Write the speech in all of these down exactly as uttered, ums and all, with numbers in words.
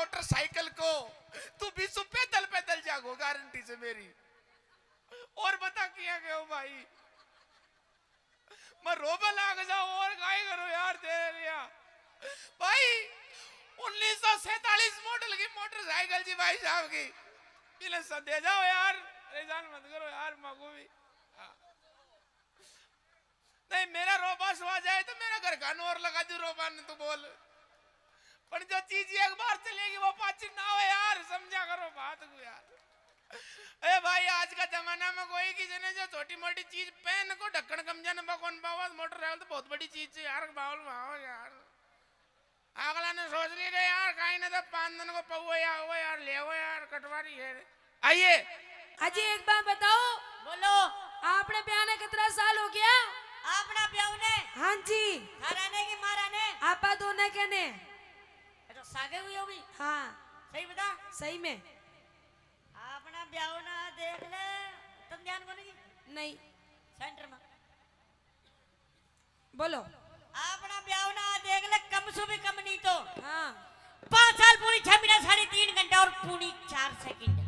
मोटरसाइकिल को, तू बीसू पैदल पैदल जागो, गारंटी से मेरी। और बता किया गयो भाई, मैं रोबे लाग जाओ और काय करो यार, दे रिया भाई। उन्नीस सौ सैंतालीस मॉडल की मोटरसाइकिल जी भाई साहब की, इन्हें सा दे जाओ यार, परेशान मत करो यार, मांगो भी। हाँ। नहीं, मेरा रोबा सुआ जाए तो मेरा घर का नोर लगा दू रोबा ने, तू बोल। पर जो चीज एक बार चलेगी वो पाछी ना हो यार, समझा करो बात को यार। ए भाई, आज का जमाना में कोई किसी ने जो छोटी मोटी चीज, पेन को ढक्कन कम जाने में कौन पावा, मोटरसाइकिल तो बहुत बड़ी चीज है यार, बावल भाव यार। अगला ने सोच ली रे यार, कहीं ना तो पाँच दिन को पौवा या होगा यार, ले आओ यार, कटवारी है। आइए। अजी, एक बात बताओ। बोलो। आपने ब्याह ने कितना साल हो गया? आपना ब्याह ने? हाँ जी। थारा ने कि मारा ने? आपा दोनों के ने। ये तो सागे हुई हो भी। हाँ। सही बता। सही में। आपना ब्याह ना देख ले, तुम ध्यान को नहीं? नहीं। सेंटर में। बोलो। आपना ब्याह ना देख ले, कम से भी कम नहीं तो। हाँ। पाँच साल पूरी छह महीना साढ़े तीन घंटा और पूरी चार सेकंड।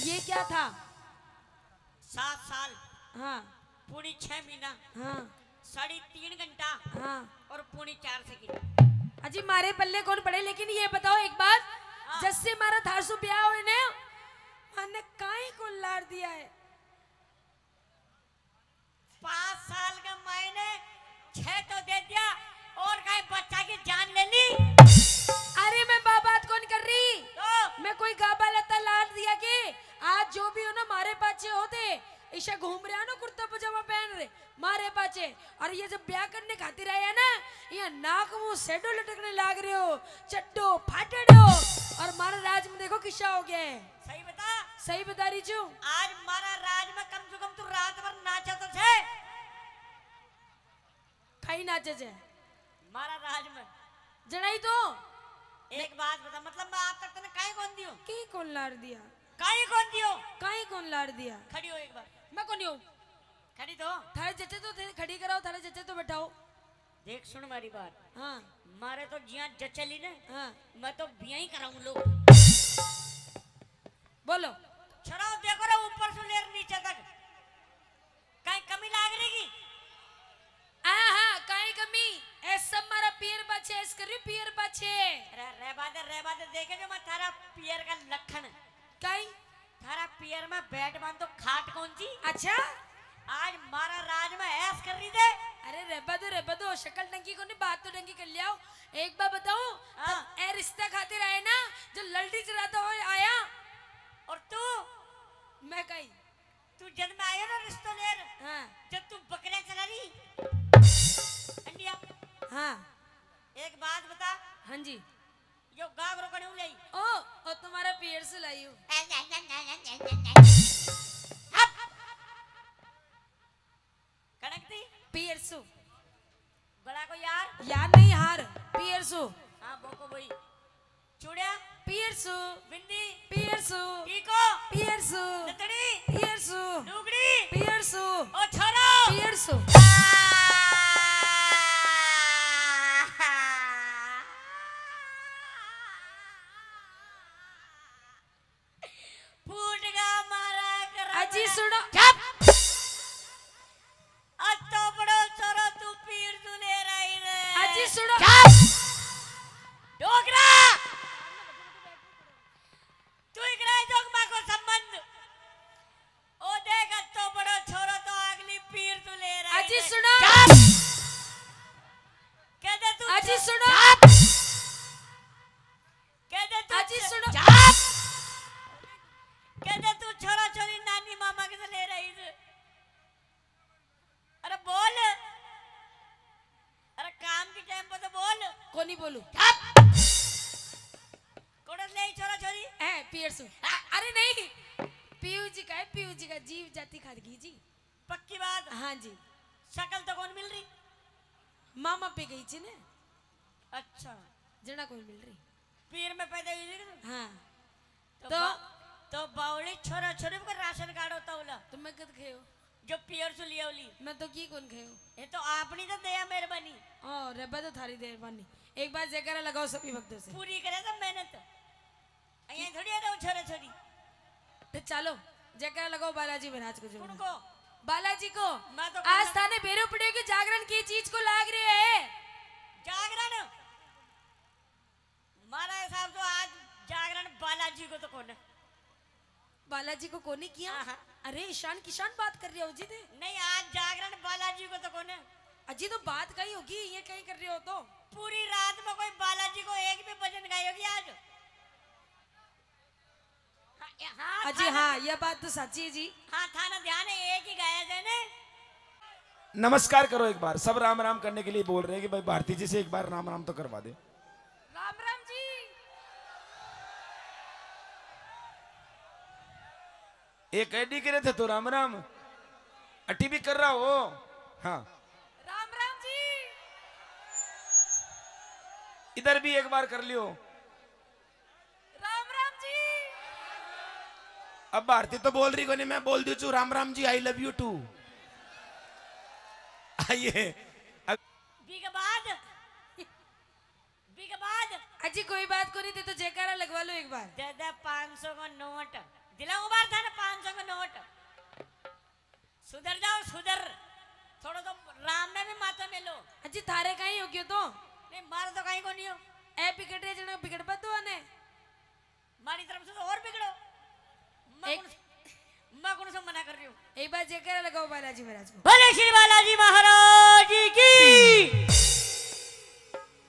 ये क्या था? सात साल। हाँ। पूरी छह महीना। हाँ। साढ़े तीन घंटा। हाँ। और पूरी चार सेकंड। अजी, मारे पल्ले कौन पड़े, लेकिन ये बताओ एक बात, हाँ। जब से मारा थारसू ब्याह होए ने, मैंने काई कौन लाड़ दिया है? पाँच साल के मायने छह तो दे दिया और कहीं बच्चा की जान ले ली। अरे, मैं बा-, बात कौन कर रही? तो? मैं कोई गाबा लता लाड़ दिया के? आज जो भी हो ना, मारे पाछे होते, इसे घूम रहे हो ना, कुर्ता पजामा पहन रहे, मारे पाछे। और ये जब ब्याह करने खातिर आया ना, ये नाक मुंह सेडो लटकने लाग रहे हो, चड्डो फाटड़े हो। और मारा राज में देखो किस्सा हो गया है। सही बता। सही बता रही छू। आज मारा राज में कम से कम तू रात भर नाचा तो छे। खाई नाचे छे। मारा राज में। जनाई तो। एक बात बता, मतलब मैं आज तक तने काई कौन दियो? कहीं कौन लाड़ दिया? काई कौन दियो? कहीं कौन लाड़ दिया? खड़ी हो एक बार। मैं कौन हूँ? खड़ी तो। थारे जच्चे तो थे, खड़ी कराओ, थारे जच्चे तो बैठाओ। देख सुन मारी बात। हाँ। मारे तो जिया जचली ने, हाँ। मैं तो बियाई कराऊं लो। बोलो। छोरा देखो रे, ऊपर से लेर नीचे तक। काई कमी लाग रही की? आहा, काई कमी? ऐ सब मारा पियर पाछे, ऐस करी पियर पाछे। रे, रे बात, रे बात, देखे जो मैं थारा पियर का लक्षण। काई? थारा पियर में बैठ बांध तो खाट कौन सी? अच्छा? आज मारा राज में ऐस कर रही थे। अरे रेबा दो, रेबा दो, शक्ल ढंगी को नहीं, बात तो ढंगी कर लिया। एक बार बताऊं, हाँ। तब ए रिश्ता खातिर आए ना, जो ललटी चलाता हुआ आया। और तू? मैं कही। तू जब मैं आया ना रिश्तो लेर, हाँ। जब तू बकरियां चला रही, अंडिया। हाँ। एक बात बता। हाँ जी। यो गागरो कने ले। ओ, ओ तुम्हारा पियर से लाई हूँ। कणक थी? पियर सु। गला को यार? यार नहीं, हार। पियर सु। हाँ, बोको बोई। चूड़िया? पियर सु। बिंदी? पियर सु। टीको? पियर सु। नथड़ी? पियर सु। लुगड़ी? पियर सु। ओ छोरो? पियर सु। फूट गया मारा करम। अजी सुनो। चुप। अत्तो बड़ो छोरो तू पीर तू ले रही रे। अजी सुनो। चुप। डोकरा। तू इकरा जोग मां को संबंध। ओ देख, अत्तो बड़ो छोरो तो अगली पीर तू ले रही अजी रे। सुनो। चुप। कह दे तू अजी चुप। सुनो। चुप। कह दे तू अजी चुप। सुनो। चुप। कह दे तू छोरा छोरी नानी मामा के से ले रही रे। अरे बोल। अरे काम के टाइम पे तो बोल। कोनी बोलू। चुप। कोड़स ले आई छोरा छोरी? ए, पियर सु। अ-, अरे नहीं। पीयू जी का है, पीयू जी का जीव जाति खाद की जी। पक्की बात? हाँ जी। शकल तो कौन मिल रही? मामा पे गई जी ने। अच्छा। जना कोई मिल रही। पीर में पैदा हुई थी ना? हाँ। तो तो? बा-, तो बावली छोरा छोरी को राशन कार्ड होता होला। तो मैं कद खेयो? जो पियर सु लिया ओली। मैं तो की कौन खायो? ये तो आपनी तो दया मेहरबानी। ओ, रब्बा तो थारी मेहरबानी। एक बार जयकारा लगाओ सभी भक्तों से। पूरी करे तो मेहनत। छोड़िए दो छोरे छोरी। तो चलो, जयकारा लगाओ बालाजी महाराज को। जो उनको बालाजी को। मैं तो आज कहना थाने बेरो पड़े कि जागरण की चीज को लाग रहे है। जागरण, हमारा हिसाब तो आज जागरण बालाजी को तो कोने। बालाजी को कोनी किया? हाँ, हाँ। अरे ईशान किशान बात कर रहे हो जी थे। नहीं, आज जागरण बालाजी को तो कोने। अजी तो बात कहीं होगी, ये कहीं कर रहे हो तो। पूरी रात में कोई बालाजी को एक भी भजन गाई होगी आज? हाँ, हाँ, अजी थाना हाँ, यह बात तो सच्ची है जी। हाँ, थाना ध्यान है, एक ही गाया जाए ने। नमस्कार करो एक बार। सब राम राम करने के लिए बोल रहे हैं कि भाई भारती जी से एक बार राम राम तो करवा दे। राम राम जी। एक एडी करे थे तो राम राम, अटी भी कर रहा हो। हाँ, राम राम जी। इधर भी एक बार कर लियो। राम राम जी। अब भारती तो बोल रही कोनी, मैं बोल दूं चू, राम राम ji, I love you to. आइए। अब बी के बाद, बी के बाद। अजी कोई बात कोनी, दे तो जयकारा लगवा लो एक बार। दे दे पाँच सौ का नोट। दिलाऊं बार थाने पाँच सौ का नोट। सुधर जाओ, सुधर। थोड़ा तो राम में भी माथा मेलो। अजी थारे कहीं हो गयो तो? नहीं, मारो तो कहीं को नहीं हो। ए बिगड़ रहे जने बिगड़ बदो ने। मारी तरफ से तो और बिगड़ो। मैं एक कौन, मैं कौन सा मना कर रही हूँ? एक बार जयकारा लगाओ बालाजी महाराज को। बोले श्री बालाजी महाराज की।